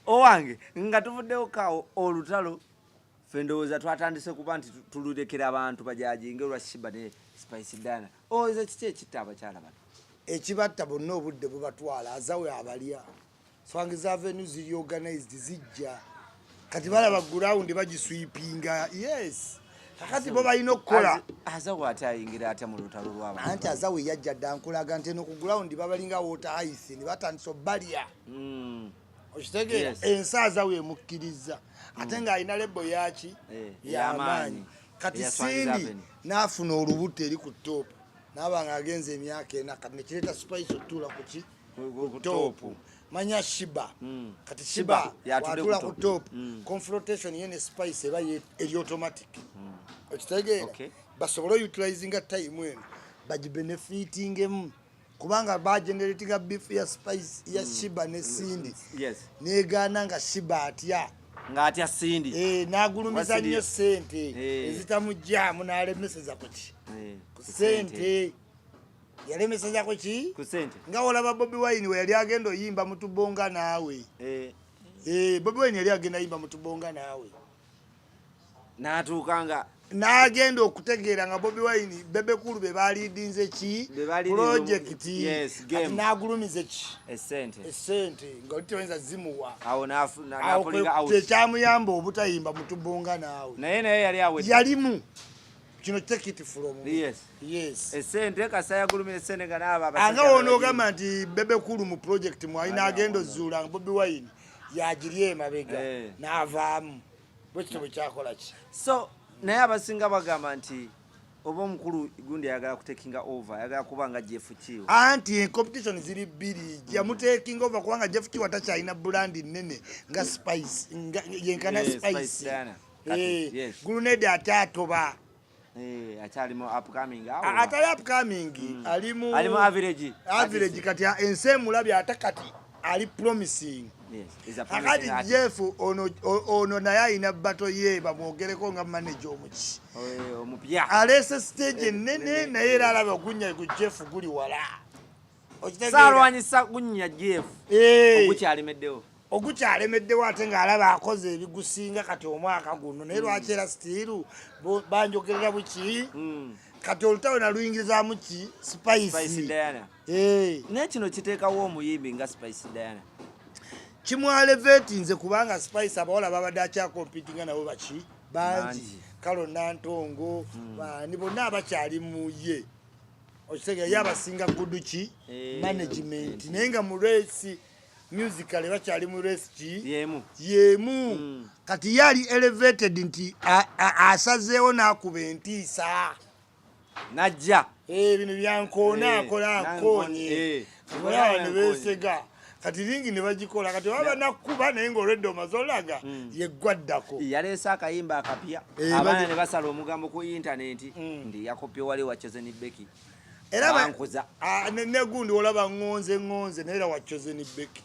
Owange, nga tuvuddewo kaawo, olutalo ffe ndowooza twatandise kuba nti tululekera abantu bajajinge olwa Sheebah ne Spice Diana. Olowooza kiki ekitta abakyala bano? Ekibatta, bonna obudde bubatwala. Azawi abalya. Swangz Avenue ziri organized, zijja kati balaba ground bagisweepinga. Yes, kakati bo balina okukola. Azawi ate ayingira atya mu lutalo lw'abantu? Anti Azawi yajja dda. Nkulaga nti eno ku ground babalinga water hyacinth, batandise obalya. Okitegeera? Ensi Azawi emukkiriza ate ng'alina label yaki? Y'amaanyi. Yamaanyi. Kati Eya Swangz Cindy Avenue. n'afuna olubuto eri ku top, naaba nga agenza emyaka 4. Kati nekireeta Spice otuula ku ki? Ku top. Top. Manya Sheebah. Kati Sheebah Sheebah yatudde watula ku ku top. top, confrontation ye ne Spice eba eri automatic. Okitegeera? Okay. Basobole utilizinga time eno, bagibenefitingemu, kubanga bageneratinga beef ya Spice, ya Sheebah ne Cindy. Negaana nga Sheebah atya. Ng'atya Cindy. Eh, n'agulumiza Wasiri- nnyo sente ezitamugyamu, n'alemeseza ku ki? Ku sente. Yalemeseza ku ki? Ku sente. Nga olaba Bobi Wine we yali agenda oyimba mutubonga naawe. Eh, Bobi Wine yali agenda yimba mutubonga naawe. N'atuuka nga N'agenda okutegeera nga Bobi Wine, Bebe Cool be baleadinze ki? Be baleadinze Project. Yes, game. Kati n'agulumiza ki? Esente. Esente nga oli toyinza zimuwa. Awo Awo n'apullinga out. Kyekyamuyamba obutayimba mutubonga naawe. Naye yali awedde. Yalimu kino, take it from me. Yes. Esente kasa yagulumira esente nga naaba Anga wonoogamba nti Bebe Cool mu project mwalina, agenda ozuula nga Bobi Wine yagiri emabega, n'avaamu. Bwekityo bwe kyakola ki. So naye abasinga bagamba nti oba omukulu gundi ayagala kutakinga over, ayagala kuba nga Jeff Kiwa. Anti competition ziri bbiri. Yamutakinga over kubanga Jeff Kiwa takyalina brand nnene nga Spice, nga yenkana Spice Spice. Diana. Kati, yes. Grenade ate atoba. Akyali mu upcoming awo. Atali upcoming, ali mu Ali mu average. Average. Kati ensi emulabye, ate kati ali promising. Yes, is a Kakati promising artist. Jeff ono, ono naye alina battle ye bamwogereko nga manager omuki. Omupya. Aleese stage ennene. Nene. Naye era alaba ogunnya ku Jeff guli wala. Okitegeera? Saalwanyisa gunnya Jeff ogukyalemeddewo. Ogukyalemeddewo, ate ng'alaba akoze ebigusinga kati omwaka guno. Naye lwaki era still banjogerera buki? Kati olutalo naluyingirizaamu ki? Spice Spice. Diana. Naye kino kiteekawo omuyimbi nga Spice Diana. Kimwalevatinze kubanga Spice abawala babadde akyacompetinga nabo baki? Bangi. Bangi. Kalo Nantongo, bani bonna abakyali mu ye. Okitegeera? Ye abasinga good ki? Management. Naye nga mu race musical bakyali mu race ki? Yemu. Yemu. Kati ye ali elevated nti asazeewo n'akuba entiisa. Najja. Eh, bino byankoona. Akola nkonye. Olaba ne beesega kati ring ne bagikola. Kati baba nakkuba naye ng'olwedde omaze olaga yeggwaddako. Yaleese akayimba akapya. Eh, abaana ne basala omugambo ku intaneti nti yakopye wali wa Chosen Becky. Era Bankuza. Ah, negundi olaba ŋŋonze ŋŋonze, naye era wa Chosen Becky.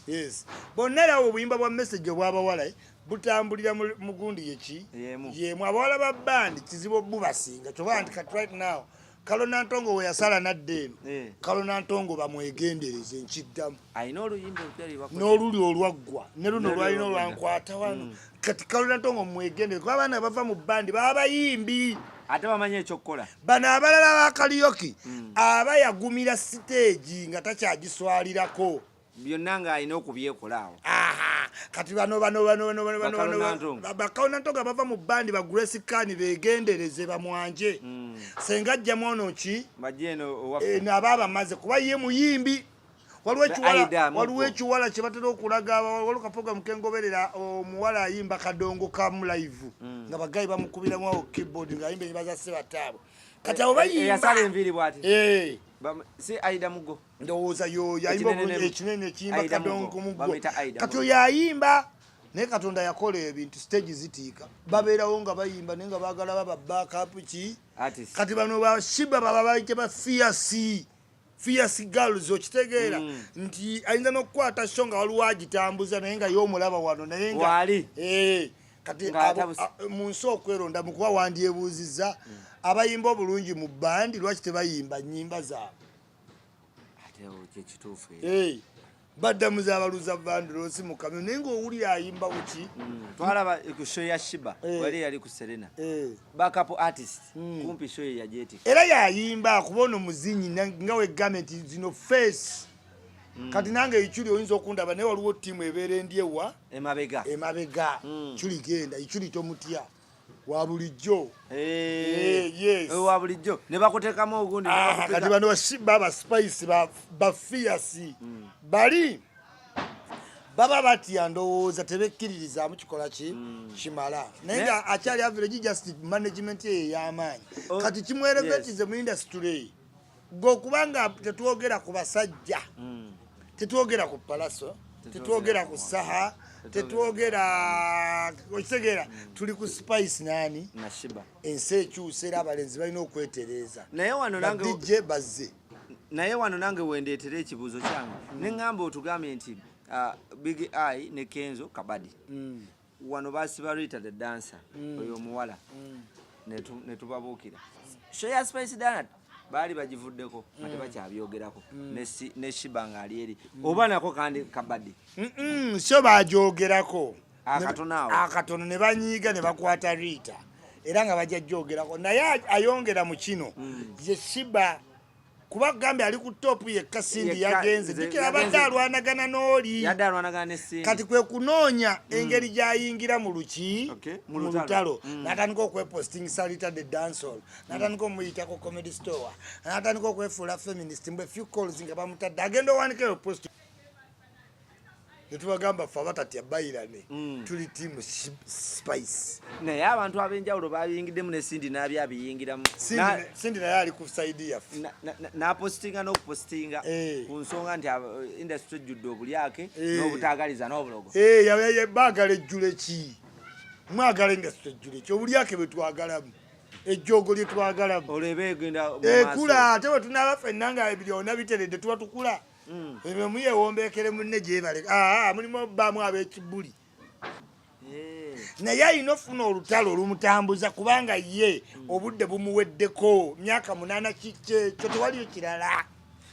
Yes, bonna era obuyimba bwa message obwabawala, butambulira mu gundi yeki? Yemu. Yemu. Abawala ba band kizibu obubasinga, kyoba nti kati right now Kalonantongo we yasala nadda eno. Kalonantongo bamwegendereze, nkiddamu. Alina oluyimba olupya lwe bakoze. N'oluli olwaggwa ne luno Ne lwalina luli olwadda. olwankwata wano. Kati Kalonantongo mwegendereze, kuba abaana bava mu band baba bayimbi. Ate bamanyi ekyokukola. Bano abalala ba karaoke aba yagumira stage nga takyagiswalirako. Byonna ng'alina okubyekola awo. Aha, kati bano bano bano bano bano bano bano. Bakalonantongo. Bakalonantongo bava mu band, ba Grace Khan, begendereze bamwanje. Senga ajjamu ono ki? Bajje eno owaffe. Eno aba abamaze kuba ye muyimbi. Waliwo Ba ekiwala Aida Mugo. Waliwo ekiwala kye batera okulaga, waliwo kaprogramu kengoberera, omuwala ayimba kadongo kamu live, nga bagayi bamukubiramu awo keyboard ng'ayimba enyimba za Sebataabo. Kati abo bayimba. Eyasala enviiri bw'ati. Si Aida Mugo? Ndowooza yoyo ayimba Ekinene obulungi, ekinene ekiyimba Aida kadongo Mugo. mugo. Bamuyita Aida Kati Mugo. oyo ayimba, naye Katonda yakola ebintu, stage zitiika, babeerawo nga bayimba naye nga baagala baba backup ki? Artist. Kati bano ba Sheebah baba bayite ba fierce, fierce girls. Okitegeera nti ayinza n'okukwata show nga waliwo agitambuza, naye nga y'omulaba wano, naye nga Waali. Kati Nga atabuse. mu nsi okweronda mukuba wandyebuuzizza abayimba obulungi mu band lwaki tebayimba nnyimba zaabwe? Ate awo kyekituufu era. Badda mu zabaluza Vandross mu kamyo, naye ngaowulira ayimba buki. Twalaba ku show ya Sheebah. Wali yali ku Serena. Backup artist kumpi show ye yajeetika. Era yayimba kuba ono muzinyi nga wegambye nti zino face. Kati nange Ichuli oyinza okundaba, naye waliwo ttiimu ebeera endi ewa emabega. Emabega. Chuli genda, Ichuli tomutya, wa bulijjo. Yes. Wa bulijjo ne bakuteekamu ogundi ne kati bano ba ba Spice ba fierce bali baba batya, ndowooza tebekkiririzaamu kikola ki kimala, naye nga akyali average, just management ye ey'amaanyi. Oh, kati kimwerevetize mu industry gwe okubanga tetwogera ku basajja, tetwogera ku Pallaso, tetwogera ku Saha, tetwogera, okitegeera, tuli ku Spice nani na Sheebah. Ensi ekyusa era abalenzi balina okwetereeza. Naye wano nange Badijje bazze. Naye wano nange wendeetera ekibuuzo kyange ne ŋŋamba, otugambye nti Big Eye ne Kenzo kabadi. Wano basiba Rita the Dancer, oyo omuwala, ne tubabuukira show ya Spice Diana, baali bagivuddeko nga tebakyabyogerako, ne Sheebah ng'ali eri oba nako kandi kabadi. So bagyogerako. Akatono awo. Akatono ne banyiiga ne bakwata Rita, era nga bajja gyogerako, naye ayongera mu kino ye Sheebah, kuba gambye ali ku top yekka, Cindy Yekka, yagenze. Jjukira abadde alwanagana n'oli. Yadde alwanagana ne Cindy. Kati kwe kunoonya engeri gy'ayingira mu luki Okay, mu mu lutalo. lutalo, n'atandika okwepostingisa Rita the Dancehall, n'atandika omuyitako Comedy Store, n'atandika okwefuula feminist, mbwe few calls nga bamutadde, agenda owanika eyo post, netubagamba ffe abatatya bayirane, tuli team Spice. Naye abantu ab'enjawulo babiyingiddemu ne Cindy n'abyo abiyingiramu. Cindy naye ali ku side yaffe. N'apositinga n'okupositinga ku nsonga nti industry ejjudde obulyake n'obutaagaliza n'obulogo. Eh, baagala ejjule ki? Mwagala industry ejjule ki? Obulyake bwe twagalamu, ejjoogo lye twagalamu. Olwo eba egenda mu maaso. Ekula, ate bwe tunaaba ffenna nga byonna biteredde, tuba tukula. Ebyo muyewombeekere munne gyebale. Aa, mulimu baamu ab'ekibuli. Naye alina ofuna olutalo olumutambuza, kubanga ye obudde bumuweddeko, myaka 8 kikyekyo, tewaliyo kirala.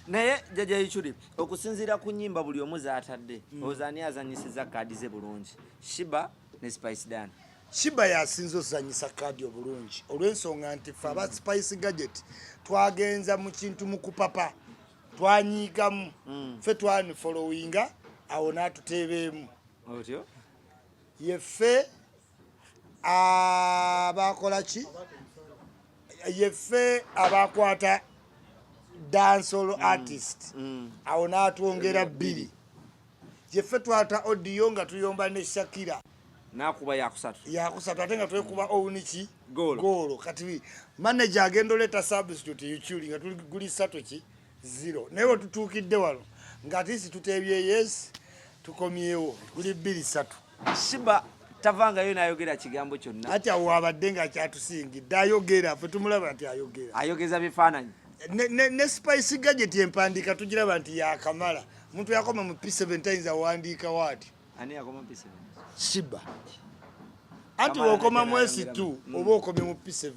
Naye jjajja Ichuli, okusinziira ku nnyimba buli omu z'atadde, ozaani azanyisiza kaadi ze bulungi, Sheebah ne Spice Diana? Sheebah yasinze ozanyisa kaadi obulungi, olw'ensonga nti ffe aba Spice Gadget twagenza mu kintu mu kupapa, twanyiigamu. Ffe twanifollowinga awo n'atuteebeemu. Otyo. Yeffe abakola ki, yeffe abakwata dancehall artist, awo n'atwongera bbiri. Yeffe twata audio nga tuyomba ne Shakira. N'akuba yakusatu. Yakusatu, ate nga twekuba owniki. Goolo. Goolo. Kati manager agenda oleeta substitute Ichuli nga tuli guli satu ki zero, naye we tutuukidde wano nga atisi tuteebye, yes, tukomyewo guli 2-3. Sheebah tavangayo n'ayogera kigambo kyonna. Ati awo abadde nga akyatusingidde, ayogera, ffe tumulaba nti ayogera. Ayogeza bifaananyi. Ne Spice Gadget empandiika tugiraba nti yakamala. Omuntu yakoma mu P7 tayinza wandiika waati. Ani yakoma mu P7? Sheebah. Anti Kamala wokoma mu najja S2 n'ayongeramu. oba okomye mu P7.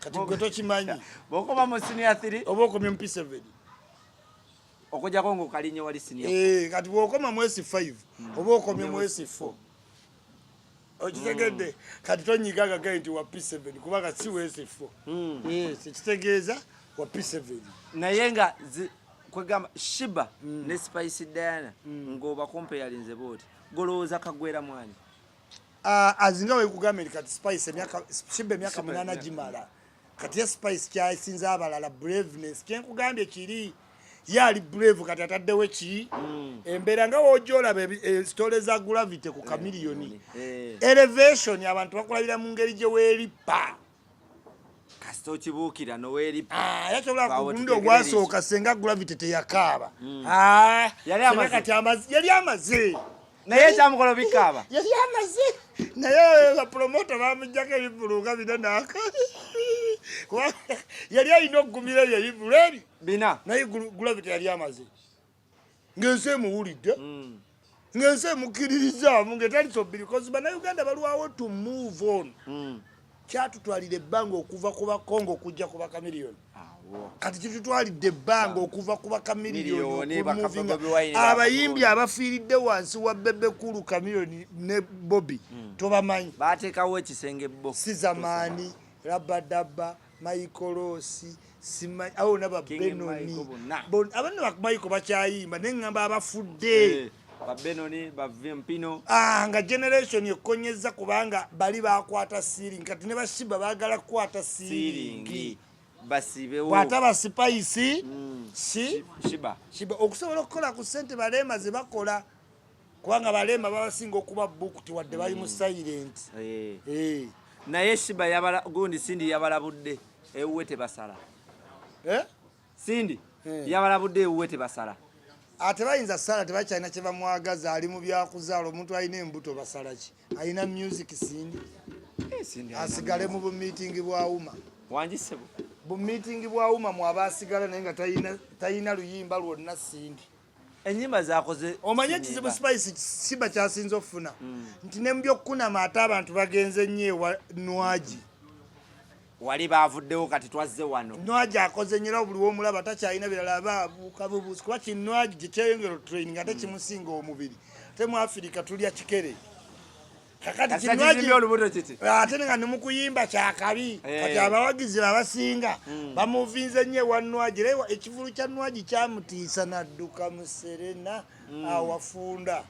Kati gwe tokimanyi. Bw'okoma mu senior 3 oba okomye mu P7. Okujjako ng'okalinye wali senior. Eh, kati bw'okoma mu S5 oba okomye mu S4, okitegedde? Kati tonyiga gagaye nti wa P7, kubanga si wa S4. Yes, ekitegeeza wa P7. Naye nga kwegamba Sheebah ne Spice Diana ng'obakompeyalinze booti, golowooza kagwera mwani? Ah, azinga wekugambye nti kati Spice emyaka, Sheebah emyaka Sheebah 8 emyaka. Gimala. Kati ye Spice kyasinza abalala braveness, kyenkugambye kiri, ye ali brave. Kati ataddewo ki embeera nga wojja olaba story za Gravity ku Chameleone. Elevation, abantu bakulabira mu ngeri gye weeripa. Kasita okibuukira noweeripa. Ah, yasobola Bawo ku gundi tutegeere. ogwasooka, senga Gravity teyakaaba. Ah, Yali senga amaze. Kati yali amaze. Naye ekyamukolo bikaaba. Yali amaze, naye bapromota bamugjako ebivulu nga bino naka, kuba yali alina okugumira ebyo ebivulu ebyo bina. Naye Gravity yali amaze ng'ensi emuwulidde, ng'ensi emukkiririzaamu, ng'etandise obbiri, because Bannayuganda balwawo to move on. Kyatutwalira ebbanga okuva ku Bakongo okujja ku ba Chameleone. Awo. Kati kitutwalidde ebbanga okuva ku bakamiliyoni Miliyoni, okumuvinga. baka Bobi Wine, Abayimbi baka- abafiiridde wansi wa Bebe Cool, Chameleone ne Bobi tobamanyi. Bateekawo ekisenge bo. Sizamaani, Rabadaba, Michael simanyi awo naba King Benoni. Michael bonna. Abanne ba Michael bakyayimba, naye ŋŋamba abafudde. Eh, ba Benoni, ba Vimpino. Ah, nga generation ekonyeza kubanga bali bakwata ceiling. Kati ne ba Sheebah baagala kukwata ceiling. Ceiling basibewo. Bw'ataba Spice si Sheebah. Sheebah okusobola okukola ku ssente baleema ze bakola, kubanga baleema babasinga okuba booked wadde bali mu silent. Eh. Eh. Naye Sheebah yabala gundi, Cindy yabalabudde ewuwe tebasala. Eh? Cindy Eh. yabalabudde ewuwe tebasala. Ate bayinza sala, tebakyalina kye bamwagaza, ali mu byakuzaala. Omuntu alina embuto basala ki? Alina music Cindy. Eh, Cindy alina Asigale mu bumiitingi bwa UMA. Wangi, ssebo. Bumiitingi bwa UMA mwaba asigala, naye nga talina luyimba lwonna Cindy. Enyimba zakoze. Omanye ekizibu Spice Sheebah kyasinza okufuna nti ne mu byokukunama ate abantu bagenze nnyo ewa Nwagi. Wali bavuddewo, kati twazze wano. Nwagi akoze nnyo era buli womulaba takyalina birala, aba abuuka bubuusi, kuba kinwagi gye kyeyongera training ate kimusinga omubiri, ate mu Afirika tulya kikere. Kakati Kasita kinwagi kizimbye olubuto kiti. Ate nga nemukuyimba kyakabi. Eh. Kati abawagizi abasinga bamuvinze nnyo ewa Nwagi, era ekivulu kya Nwagi kyamutiisa nadduka mu Serena awafunda.